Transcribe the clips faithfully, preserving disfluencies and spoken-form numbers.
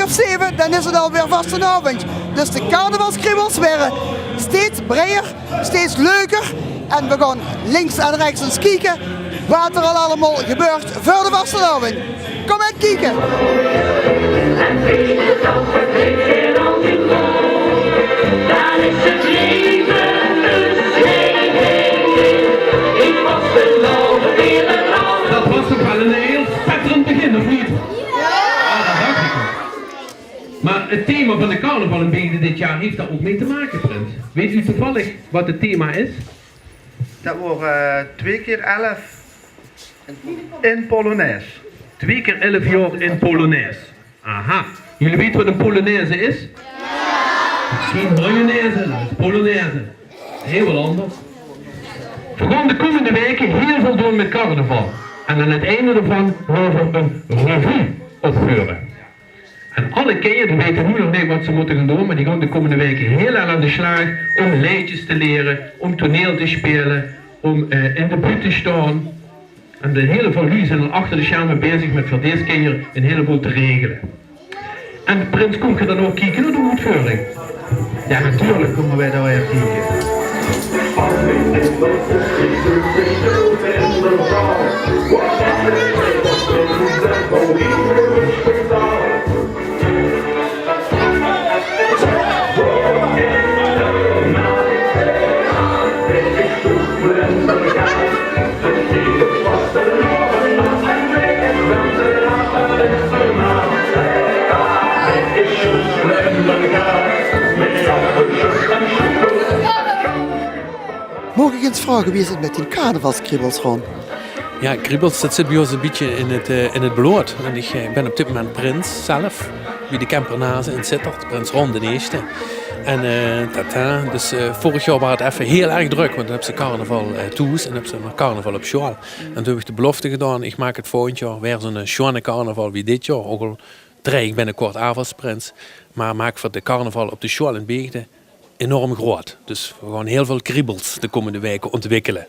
Zeve, dan is 't alweer vastelaovend. Dus de carnavalskriebels waere steeds breier, steeds leuker. En we gaon links en rechts ens kieke wat er al allemaol gebeurt veur de vastelaovend. Kom ens kieke. Dat was toch wel een heel spetterend begin, of niet? Ja, dat dacht ik ook. Maar het thema van de carnaval in Beegde dit jaar heeft daar ook mee te maken, Prins. Weet u toevallig wat het thema is? Dat waor, eh, twee keer elf in polonaise. Twee keer elf jaar in polonaise. Aha. Jullie weten wat een polonaise is? Ja. Het is geen mayonaise, dat is polonaise. Heel wat anders. We gaan de komende weken heel veel doen met carnaval. En aan het einde ervan gaan we een revue opvoeren. En alle kinjer die weten nu nog niet wat ze moeten gaan doen, maar die gaan de komende weken heel erg aan de slag om leedjes te leren, om toneel te spelen, om, eh, in de buurt te staan. En de hele van luuj zijn al achter de schermen bezig met voor deze kinjer een heleboel te regelen. En Prins, komt ge dan ook kieke naar de uitvoering? Ja, natuurlijk komen wij daar weer kieke. Maag ik ens vraoge wie is 't met die carnavalskriebels, Ron? Ja, kriebels, dat zit bij ons een beetje in het, eh, in het blood. En ik, eh, ben op dit moment prins zelf, bij de Kempernaze in Zitterd, prins Ron de Eerste. En, eh, dat, hè, dus, eh, vorig jaar was het even heel erg druk, want dan heb ze carnaval, eh, thuis en heb ze nog carnaval op school. En toen heb ik de belofte gedaan, ik maak het volgend jaar weer zo'n, eh, schone carnaval wie dit jaar. Ook al dreig ik binnenkort af als prins, maar maak voor de carnaval op de school in Beegde enorm groot. Dus we gaan heel veel kriebels de komende weken ontwikkelen.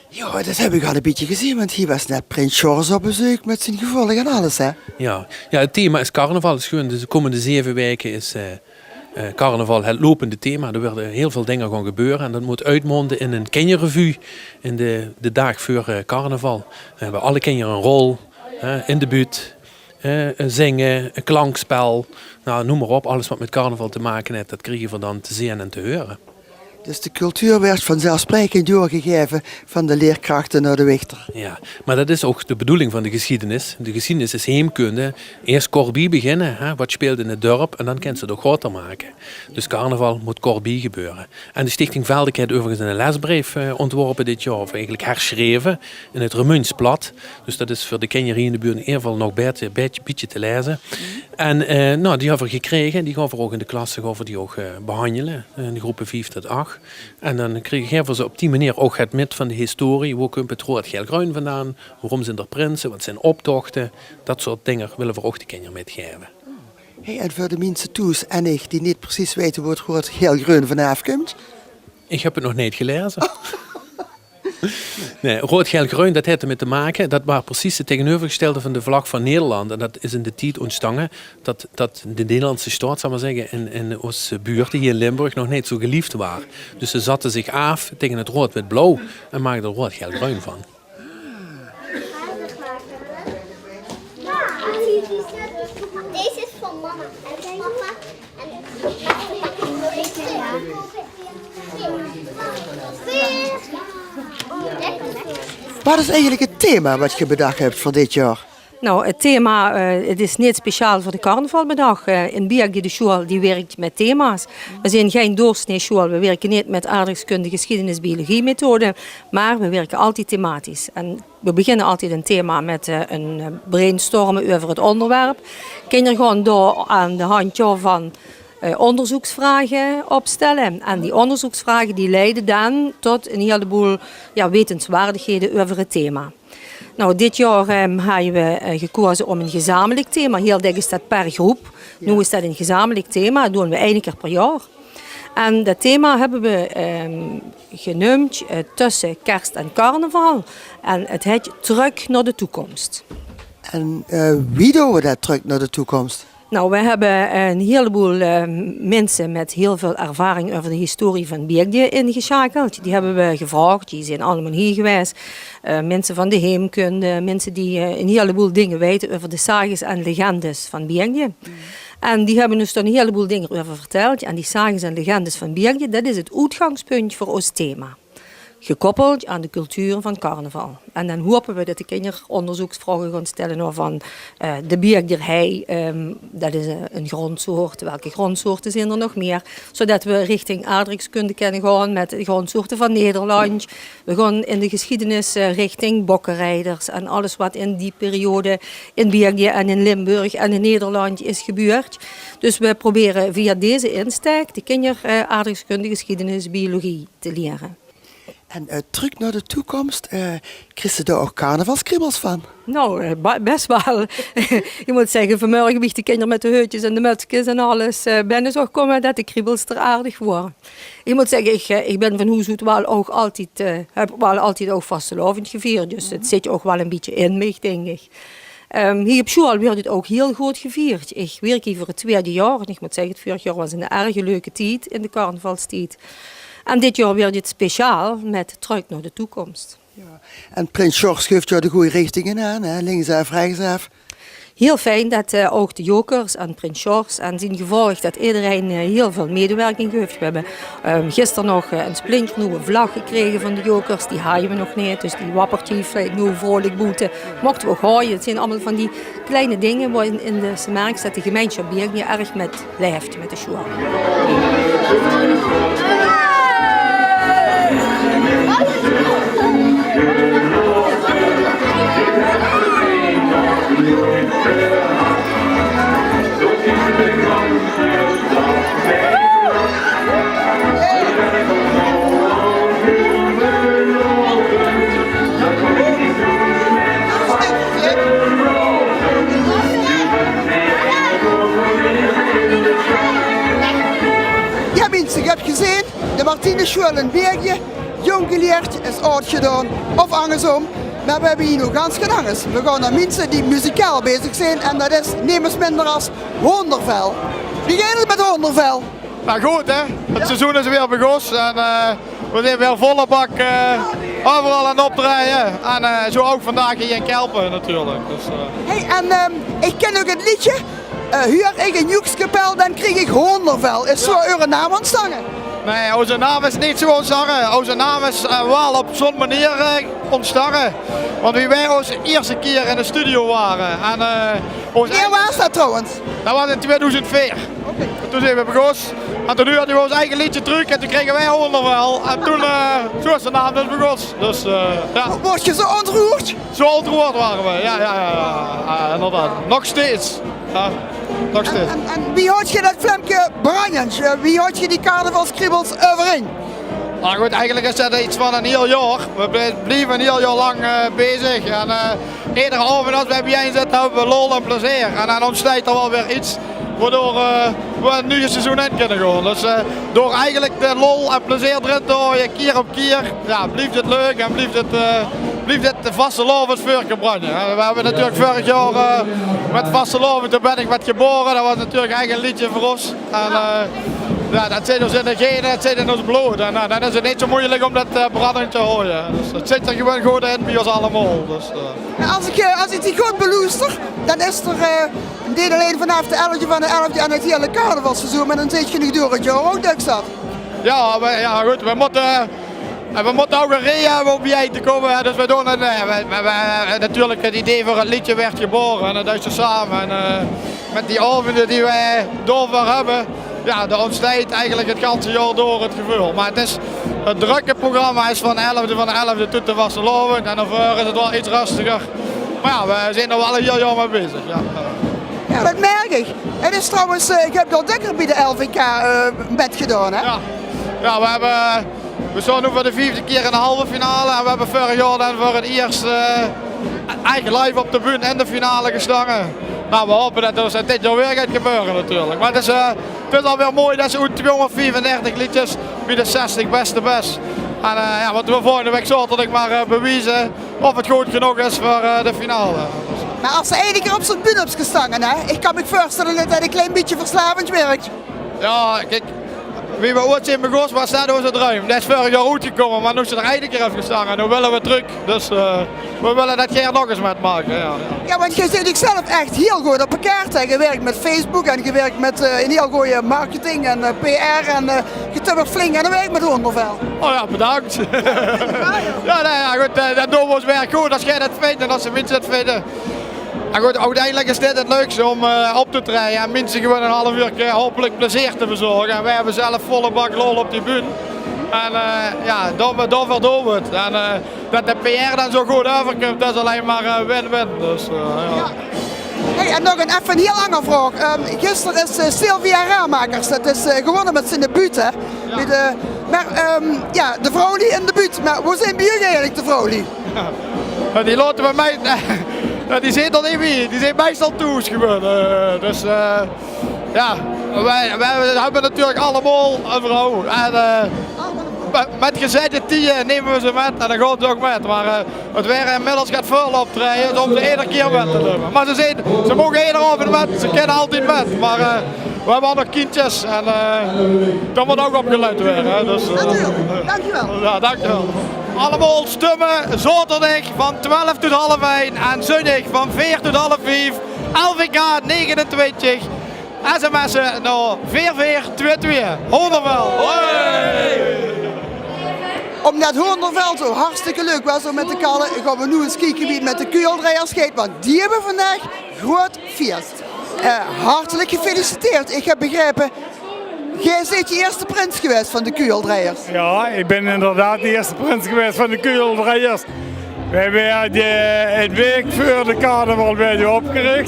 Ja, dat heb ik al een beetje gezien, want hier was net prins Sjors op bezoek met zijn gevolg en alles, hè? Ja. Ja, het thema is carnaval. Is gewoon de komende zeven weken is, eh, eh, carnaval het lopende thema. Er worden heel veel dingen gaan gebeuren en dat moet uitmonden in een kinjerrevue in de, de daag voor, eh, carnaval. Dan hebben alle kinderen een rol, hè, in de buurt. Eh, zingen, een klankspel, nou, noem maar op. Alles wat met carnaval te maken heeft, dat krijgen we dan te zien en te horen. Dus de cultuur werd vanzelfsprekend doorgegeven van de leerkrachten naar de wichter. Ja, maar dat is ook de bedoeling van de geschiedenis. De geschiedenis is heemkunde. Eerst kort bij beginnen, hè, wat speelt in het dorp, en dan kan ze het ook groter maken. Dus carnaval moet kort bij gebeuren. En de Stichting Veldeke heeft overigens een lesbrief, eh, ontworpen dit jaar, of eigenlijk herschreven, in het Remunjs plat. Dus dat is voor de kinderen hier in de buurt in ieder geval nog een beetje, beetje, beetje te lezen. En, eh, nou, die hebben we gekregen. Die gaan we ook in de klasse gaan we die ook, eh, behandelen. In de groepen vijf tot acht. En dan krijgen we ze op die manier ook het met van de historie. Waar komt het rood, geel, groen vandaan? Waarom zijn er prinsen? Wat zijn optochten? Dat soort dingen willen we ook de kinderen metgeven. Hey, en voor de mensen thuis en ik die niet precies weten waar het rood, geel, groen vanaf komt? Ik heb het nog niet gelezen. Nee, rood, geel, groen, dat heeft ermee te maken. Dat was precies het tegenovergestelde van de vlag van Nederland. En dat is in de tijd ontstangen dat, dat de Nederlandse staat, zal ik maar zeggen, in, in onze buurten hier in Limburg nog niet zo geliefd was. Dus ze zatten zich af tegen het rood, wit, blauw en maakten er rood, geel, groen van. Deze is van mama. En papa. En papa. Wat is eigenlijk het thema wat je bedacht hebt voor dit jaar? Nou, het thema, eh, het is niet speciaal voor de carnaval bedacht. Eh, in Beegde de school die werkt met thema's. We zijn geen doorsnee school, we werken niet met aardrijkskunde, geschiedenis, biologie methode, maar we werken altijd thematisch. En we beginnen altijd een thema met, eh, een, eh, brainstormen over het onderwerp. Kinderen gaan daar aan de hand, ja, van, eh, onderzoeksvragen opstellen. En die onderzoeksvragen die leiden dan tot een heleboel, ja, wetenswaardigheden over het thema. Nou, dit jaar, ehm, hebben we, eh, gekozen om een gezamenlijk thema. Heel dikwijls is dat per groep. Ja. Nu is dat een gezamenlijk thema. Dat doen we één keer per jaar. En dat thema hebben we, ehm, genoemd, eh, Tussen Kerst en Carnaval. En het heet Terug naar de Toekomst. En, eh, wie doen we dat, Terug naar de Toekomst? Nou, we hebbe 'n hieleboel, eh, minse mit hiel väöl ervaring euver de historie van Beegdje ingesjakeld. Die hebbe we gevraog, die zeen allemaol hie gewaes. Eh, minse van de heemkunde, minse die, eh, 'n hieleboel dinger weite euver de sages en legendes van Beegdje. En die hebbe ós dao 'n hieleboel dinger euver verteld. En die sages en legendes van Beegdje, det is 't oetgangspunt veur ós thema. Gekoppeld aan de cultuur van carnaval. En dan hope we det de kinjer óngerzeeksvraoge gaon stelle nao van, eh, de Beegder hei, ehm, det is 'n, 'n grondsoort. Welke grondsoorte zeen d'r nog mier? Zodet we richting aardrijkskunde kinne gaon mit de grondsoorte van Nederland. We gaon in de gesjiedenis, eh, richting bokkerieders en alles wat in die periode in Beegdje en in Limburg en in Nederland is gebeurd. Dus we probere via deze insteek de kinjer, eh, aardrijkskunde, gesjiedenis, biologie te liere. En, eh, trök nao de toekoms, eh, kriegs se dao ouch carnavalskriebels van? Nou, eh, ba-, bès waal. Ich mót zègke, vanmorge wie ich de kinjer mit de heutjes en de mötskes en alles, eh, binne zoog kómme, det de kriebels d'r aardig waore. Ich mót zègke, ich, eh, ich bin van hoes oet waal ouch altied, eh, höb waal altied ouch vastelaovend gevierd. Dus 't zit ouch waal 'n bietje in mich, dink ich. Ehm, hie op sjoeal wuuert 't ouch hiel good gevierd. Ich wirk hie veur 't twieëde jaor en ich mót zègke, 't veurig jaor waas 'n erg leuke tied in de carnavalstied. En dit jaor wuuert 't speciaal mit Trök nao de toekoms. Jao. En prins Sjors guuef dich de gooj richting in aan, hè? Links aaf, rechts aaf. Hiel fijn det, eh, ouch de jokers en prins Sjors en zien gevolg det ederein, eh, hiel väöl medewerking guuef. We hebbe, ehm, gister nog, eh, 'n splinternuuj vlag gekrege van de jokers. Die haje we nog neet, dus die wappert hie vrij noe vrolik boete. Mochte we ouch haoje. 't Zeen allemaol van die kleine dinger wo-in, in de se merks det de gemeinsjap hie erg mit laef, mit de sjoeal. Jao, minse, geer höb gezeen, de Martinussjoeal in Beegdje, jónk gelierd is aod gedaon, of angersóm. Mer we höbbe hie nog gans get angers. We gaon nao minse die muzikaal bezig zeen en det is nemes minder es Hoondervel. Wie geit 't mit Hoondervel? Nou, good, hè? 't Seizoen is weer begós en, eh, we zeen weer volle bak, eh, euveral aan 't optraeje. En, eh, zoe ouch vandaag hie in Kelpen natuurlik. Dus, eh. Hey, en, ehm, ich kin ouch 't leedje, eh, huuer ich 'n joekskapel, dan krieg ich hoondervel. Is zoe eure naam óntstange? Nae, ózze naam is neet zoe óntstange. Ózze naam is, eh, waal op zoe'n meneer, eh, óntstange. Want wie weej ózze ierste kier in de studio wore. En, eh, Wanneer waas det trouwens? Det waas in tweeduizend veer. Oké. En toen zeen we begós. En toen huurde we ós eige leedje trök en toen krege weej hoondervel. En toen, eh, zoe is de naam dus begós. Dus, eh, jao. Woort geer zoe óntroerd? Zoe óntroerd wore we, jao, jao, jao, jao. Jao, inderdaad. Nog steeds. Jao, nog steeds. En, en, en wie houwt geer det vlemke brandjend? Eh, wie houwt geer die carnavalskriebels euverein? Mer good, eigelik is det get van ein hiel jaor. We ble-, blieve ein hiel jaor lang, eh, bezig. En, eh, edere aovend es we biejein zitte, höbbe we lol en plezeer. En dan óntsteit d'r waal weer get, waodoor, eh, we 't nuuje seizoen in kinne gaon. Dus, eh, door eigelik de lol en plezeer d'rin te haoje, kier op kier, jao, blief 't leuk en blief 't, eh, blief 't de vastelaovesveurke brandje. En we höbbe natuurlik veurig jaor, eh, mit vastelaovend, toen bön ich mit gebore. Det waas natuurlik eigelik ein leedje veur ós. En, eh, jao, det zit ós in de gene, det zit in ós blood. En, eh, dan is 't neet zoe meujelik óm det, eh, brandjend te haoje. Dus 't zit d'r gewoon good in bie ós allemaol. Dus, eh. Jao, es ich, eh, es ich dich good beloester, dan is d'r, eh, neet allein vanaaf de elfde van de elfde aan 't hiele carnavalsseizoen, mer dan zit geer nog door 't jaor ouch dök zat. Jao, mer jao, good, we mótte, eh, we mótte ouch ein reje höbbe óm biejein te kómme, hè. Dus we doon ein, eh, we, we, we, natuurlik, 't idee veur 't leedje woort gebore en det is d'r same. En, eh, mit die aovende die we daoveur höbbe, jao, dao óntsteit eigelik 't ganse jaor door 't geveul. Mer 't is, 't drökke programma is van elfde van de elfde tot de vastelaovend. En daoveur is 't waal get rustiger. Mer jao, we zeen d'r waal ein hiel jaor mit bezig, jao. Jao, det merk ich. 't Is trouwens, eh, ich höb al dökker bie de L V K, eh, mitgedaon, hè? Jao. Jao, we höbbe, we staon noe veur de viefde kier in de halve finale. En we höbbe veurig jaor dan veur 't iers, eh, eigelik live op de bühne in de finale gestange. Nou, we hope det det dit jaor weer geit gebeure natuurlik. Mer 't is, eh, 't is alweer mooi det ze oet tweehonderdvierendertig leedjes bie de zestig beste bès. En, eh, jao, mótte we volgende waek zaoterdig mer, eh, bewieze of 't good genóg is veur, eh, de finale. Jao, es se eine kier op zoe'n bühne höbs gestange, hè? Ich kan mich veurstelle det det ein klein bietje verslavend wirk. Jao, kiek, wie we oeats zeen begós, waas det ózze druim. Det is veurig jaor oetgekómme, mer noe se d'r eine kier höbs gestange, noe wille we trök. Dus, eh, we wille det gaer nog ins mitmake, jao, jao. Jao, want geer zit uch zelf ech hieël good op de kaart, hè. Geer wirk mit Facebook en geer wirk mit, eh, ein hieël gooj marketing en, eh, P R en, eh, geer tummelt flink aan de waeg mit Hoondervel. Oh jao, bedank. Jao, nae, jao, good, eh, det doon we ós wirk good. Es gae det vinjt en es de minse det vinje, mer good, oeteindelik is dit het leukste, om, eh, op te traeje en minse gewoon ein haaf uurke hopelik plezeer te bezorge. En we hebbe zelf volle bak lol op die bühne. En, eh, jao, dao, daoveur doon we het. En, eh, det de P R dan zo good euverkump, det is allein mer, eh, win-win. Dus, eh, jao. Jao. Hey, en nog ein, effe ein hieël anger vraog. Ehm, gister is, eh, Sylvia Ramakers, det is, eh, gewónne mit zien buut, hè. Jao. Mit de, mer, ehm, jao, de vrouwlie in de buut. Mer wo zeen bie uch eigelik de vrouwlie? Jao, die laote we mei-, jao, die zeen d'r neet bie. Die zeen meistal thoes gewoon. Eh, dus, eh, jao, we, we, we hebbe natuurlik allemaol ein vrouw. En, eh, me-, mit gezette tieje numme we ze mit. En dan gaon ze ouch mit. Mer, eh, het waere inmiddels get väöl optraejes om ze eder kier mit te numme. Mer ze zeen, ze moge eder aovend mit. Ze kinne altied mit. Mer, eh, we hebbe ouch nog kindjes en, eh, dao mót ouch op gelet waere, hè. Dus, eh, Natuurlik. Dankjewel. Jao, dankjewel. Allemaol stumme, zaoterdig van twelf tot half ein en zóndig van veer tot half vief. L V K negenentwintig, sms'e nao veer veer twee twee. Hoondervel. Hoi! Ómdet Hoondervel zo hartstikke leuk waas óm mit te kalle, gaon we noe ins kieke wie het mit de Kujeldreiers geit, want die hebbe vandaag groeat fieës. Eh, hartelik gefeliciteerd. Ich höb begrepe, gae zeet de ieëste prins gewaes van de Kujeldreiers. Jao, ich bön inderdaad de ieëste prins gewaes van de Kujeldreiers. Weej waere, eh, ein waek veur de carnaval waerde we opgerich.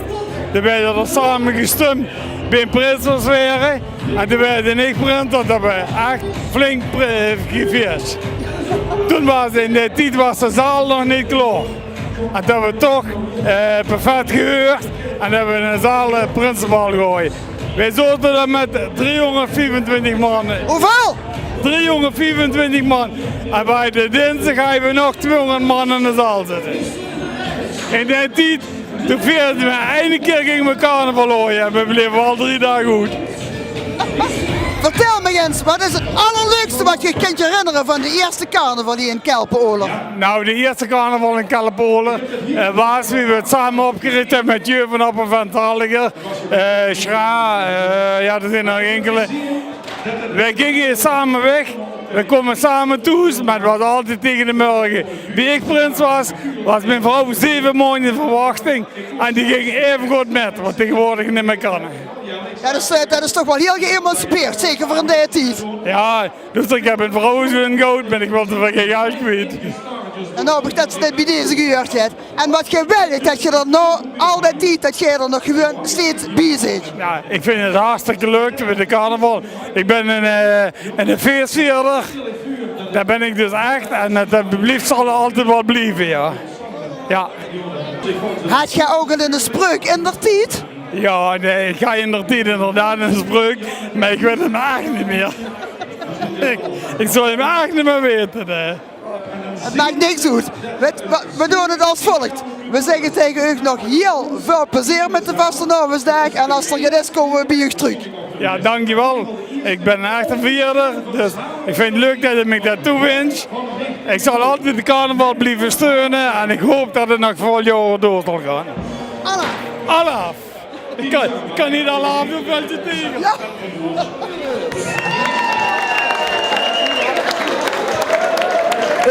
Doe waerde d'r same gestump wae prins mós waere. En doe waerde ich prins, det höbbe we ech flink pri-, eh, gefiërs. Toen waas, in dae tied waas de zaal nog neet klaor. En toen höbbe we toch, eh, perfect gehuurd en höbbe we in de zaal, eh, prinsebal gehaoje. Weej zote d'r mit driehóngerdviefentwintig man. Wieväöl? Driehóngerdviefentwintig man. En bie de dinsdig hawwe we nog tweehóngerd man in de zaal zitte. In dae tied, toen veerde we, eine kier ginge we carnaval haoje en we bleve waal drie daag oet. Vertèl mich ins, waat is het allerleukste waat geer kint herinnere van de ieëste carnaval hie in Kelpen-Oler? Nou, de ieëste carnaval in Kelpen-Oler, eh, waas wie we het same opgerich hebbe mit Jeu van Appel van Taliger, eh, Schra, eh, jao, d'r zeen nog inkele. Weej ginge same weg, weej kome same thoes, mer het waas altied taenge de mörge. Wie ich prins waas, waas mien vrouw zeve maonde in verwachting en die ging eve good mit, waat taegewoordig neet mie kan. Jao, dus, eh, det is toch waal hieël geëmancipeerd, zeker veur in dae tied. Jao, dus ich höb ein vrouw zoe'n good, mer ich wil d'r gein geld kwiet. Dan haop ich det ze dit bie deze gehuurd haet. En waat geweldig det geer d'r nao al dae tied, det geer d'r nog gewoon steeds bie zeet. Jao, ich vinj het hartstikke leuk mit de carnaval. Ich bön ein, eh, ein fieësvierder. Det bön ich dus ech. En det, det blief, zal altied waal blieve, jao. Jao. Haat geer ouch al ein spreuk in d'r tied? Jao, nae, ich haw in d'r tied inderdaad ein spreuk, mer ich weit 'm ech neet mie. Ich, ich zou 'm ech neet mie weite, nae. Het maak niks oet. We, we, we doon het es volgt. We zègke taenge uch nog hieël väöl plezeer mit de vastelaovesdaag en es d'r get is, kómme we bie uch trök. Jao, dankjewel. Ich bön ech ein vierder, dus ich vinj het leuk det geer mich det toewintj. Ich zal altied de carnaval blieve steune en ich haop det het nog väöl jaore door zal gaon. Alaaf. Alaaf. Ich kan, ich kan neet alaaf, hoeveel te taenge. Jao.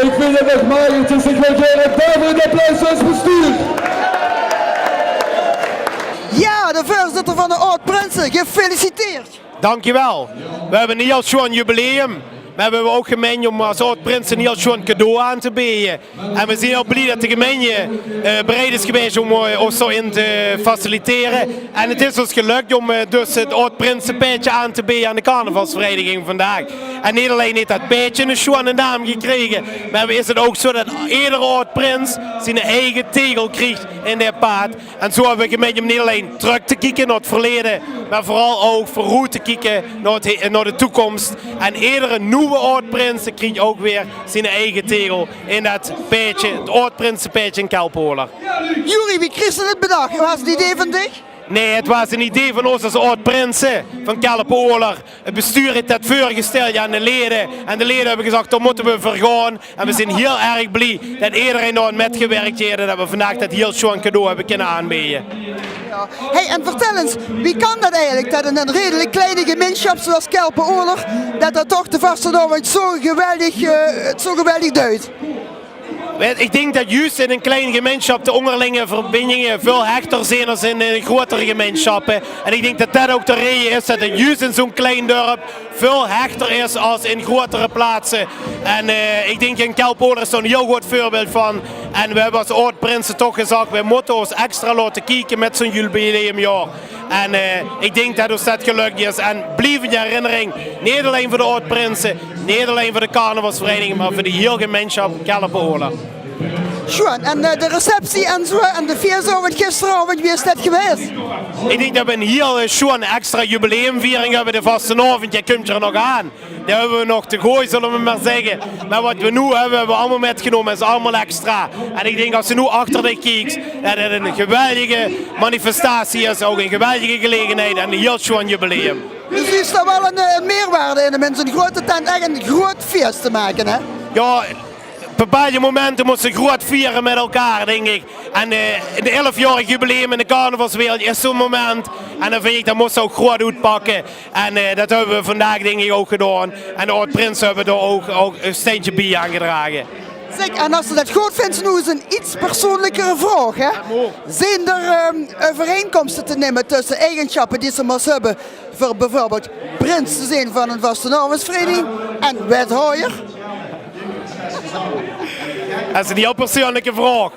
Ich vinj het ech magisch, dus ich wil gaer ein daverend applaus veur ós bestuur. Jao, de veurzitter van de Aod-Prinse, gefeliciteerd. Dankjewel. We hebbe ein hieël sjoean jubileum. Mer we hebbe ouch gemeind óm es Aod-Prinse ein hieël sjoean cadeau aan te beje. En we zeen ouch blie det de gemeinte, eh, bereid is gewaes óm, eh, ós dao-in te facilitere. En het is ós gelök óm, eh, dus het Aod-Prinsepaetje aan te beje aan de carnavalsvereiniging vandaag. En neet allein heet det paedje eine sjoeane naam gekrege, mer is het ouch zoe det edere aod-prins zien eige tegel krieg in det paad. En zoe höbbe we gemeindj óm neet allein trök te kieke nao het verleje, mer veural ouch veuroet te kieke nao het, nao de toekóms. En edere nuuje aod-prins krieg ouch weer zien eige tegel in det paedje, het aod-prinsepaedje in Kelpen-Oler. Juri, wie kriegs se het bedach? Waas het idee van dich? Nae, het waas ein idee van ós es aod-prinse van Kelpen-Oler. Het bestuur heet det veurgesteld aan de leje. En de leje höbbe gezag: dao mótte we veur gaon. En we zien hieël erg blie det ederein dao aan mitgewirk heet en det we vandaag det hieël sjoean cadeau höbbe kónne aanbeje. Hey, en vertèl ins, wie kan det eigelik det in ein redelik kleine gemeinsjap zoeas Kelpen-Oler, det det toch de vastelaovendj zoe geweldig, eh, het zoe geweldig duit? Weit, ich dink det juus in ein klein gemeinsjap de óngerlinge verbinjinge väöl hechter zeen es in, eh, groetere gemeinsjappe. En ich dink det det ouch de reje is det het juus in zoe'n klein dörp väöl hechter is es in groetere plaatse. En, eh, ich dink in Kelpen-Oler is dao ein hieël good veurbeeld van. En we höbbe es aod-prinse toch gezag, we mótte ós extra laote kieke mit zoe'n jubileumjaor. En, eh, ich dink det ós det gelök is. En blievendj herinnering, neet allein veur de aod-prinse, neet allein veur de carnavalsvereniging, mer veur de hieël gemeinsjap Kelpen-Oler. Sjoean. En, eh, de receptie en zoe en de fieësaovendj gisteraovendj, wie is det gewaes? Ich dink det we ein hieël, eh, sjoean extra jubileumviering höbbe. De vastelaovendj, dae kumtj d'r nog aan. Dae höbbe we nog te gooj, zölle we mer zègke. Mer waat we noe höbbe, höbbe we allemaol mitgenómme. Is allemaol extra. En ich dink, es se noe achter dich kieks, det het ein geweldige manifestatie is, ouch ein geweldige gelegenheid en ein hieël sjoean jubileum. Dus is d'r waal ein, eh, ein meerwaarde in óm in zoe'n groeate tent ech ein groeat fieës te make, hè? Jao, op bepaaldje momente mós se groeat viere mit elkaar, dink ich. En, eh, ein elfjaorig jubileum in de carnavalswereld is zoe'n moment. En dan vinj ich, det mós se ouch groeat oetpakke. En, eh, det höbbe we vandaag, dink ich, ouch gedaon. En de aod-prinse höbbe dao ouch, ouch ein steintje bie aangedrage. Zèk, en es se det good vinjs, noe ins ein get persoonlikere vraog, hè? Zeen d'r, ehm, euvereinkómste te numme tösse eigensjappe die se mós höbbe veur bieveurbeeld prins te zeen van ein vastelaovesvereniging en wethajer? Det is ein hieël persoonlike vraog.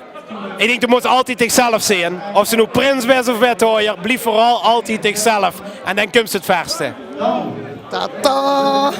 Ich dink, doe mós altied dichzelf zeen. Of se noe prins bös of wethajer, blief veural altied dichzelf. En dan kums se het verste. Tata!